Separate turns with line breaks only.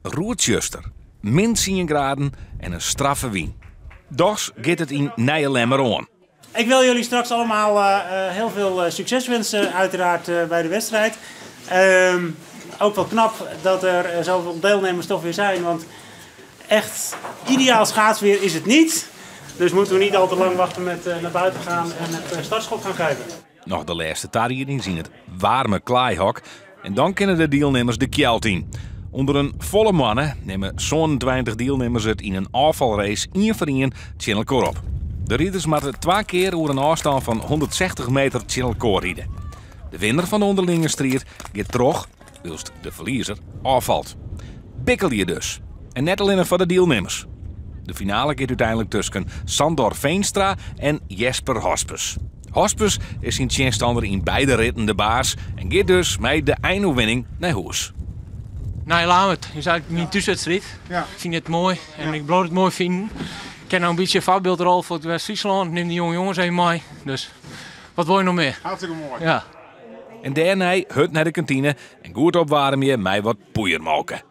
roertsjuster, min tsien graden en in straffe wyn. Dochs giet it yn Nijelemmer oan.
Ik wil jullie straks allemaal heel veel succes wensen, uiteraard bij de wedstrijd. Ook wel knap dat er zoveel deelnemers toch weer zijn, want echt ideaal schaatsweer is het niet. Dus moeten we niet al te lang wachten met naar buiten gaan en het startschot gaan geven.
Noch de lêste tariedings yn it waarme klaaihok en dan kinne de dielnimmers de kjeld yn. Under in folle moanne nimme 27 dielnimmers it yn in ôffalrace ien foar ien tsjin elkoar op. De riders moatte twa kear oer in ôfstân fan 160 meter tsjin elkoar ride. De winner fan de ûnderlinge striid giet troch, wylst de ferliezer ôffalt. Bikkelje dus. En net allinnich foar de dielnimmers. De finale giet úteinlik tusken Sandor Veenstra en Jesper Hospes. Hospes is syn tsjinstanner yn beide ritten de baas en giet dus mei de einoerwinning nei hûs.
Nijelamer is eigentlik myn thúswedstriid. Ik fyn it moai en ik bliuw it moai finen. Ik ha no in bytsje in foarbyldrol foar West-Fryslân. Nim de jonge jonges even mei. Dus wat wol je noch mear?
Hartstikke moai.
Ja.
En dêrnei hurd nei de kantine en goed opwaarmje mei wat poeiermolke.